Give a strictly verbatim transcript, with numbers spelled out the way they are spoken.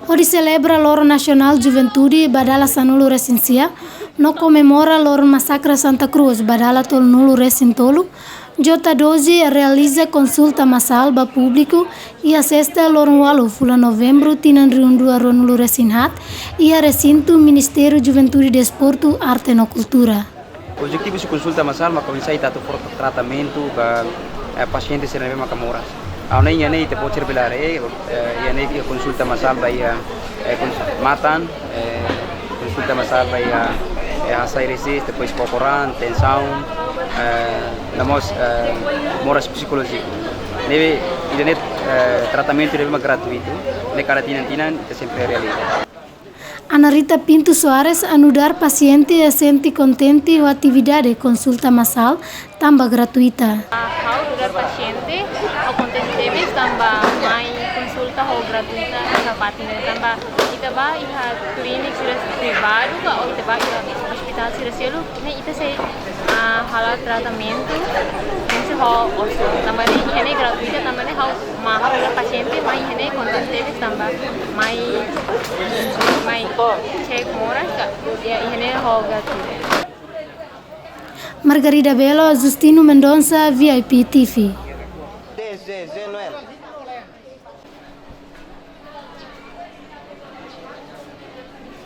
Hodi selebra Loron Nasionál Juventude ba dala sanulu-resin-sia, no komemora Loron Masakre Santa Cruz ba dala tolunulu-resin-tolu, J doze realiza konsulta masál ba públiku iha sesta loron ualu fulan Novembru tinan rihun rua ruanulu-resin-haat, iha resintu Ministériu Juventude, Desportu, Arte no Kultura. Objetivu husi konsulta masál mak komesa ita atu fó tratamentu ba, eh, pasiente sira ne'ebé maka moras. Ha'u hanoin iha ne'e ita-boot sira bele haree, eh, iha ne'e iha konsulta masál ba iha, eh, kons-, matan, eh, konsulta masál ba iha, eh, hasai reses, depois kokoran, tensaun, eh, no mós, eh, moras psikolójiku. Ne'ebé ida-ne'e, eh, tratamentu ne'ebé mak gratuitu, ne'e kada tinan-tinan ita sempre realiza. Ana Rita Pinto Soares, a nu'udar pasiente, sente kontente ho atividade konsulta masál tanba gratuita. Ha'u nu'udar pasiente, ha'u kontente tebes tanba mai konsulta ho gratuita iha fatin ne'e, tanba ita bá iha klínika sira privadu ka, ou ita bá iha ospitál sira seluk, ne'e ita sei, ah, halo tratamentu, ne'e sei ho osu. Tanba ne'e iha ne'e gratuita, tanba ne'e ha'u, mai ha'u nu'udar pasiente, mai iha ne'e kontente tebes tanba mai, mai cek moras ka, iha ne'e ho gratuita. Margarida Belo, Justino Mendonça, V I P T V. Zé, Zé, Zé Noel.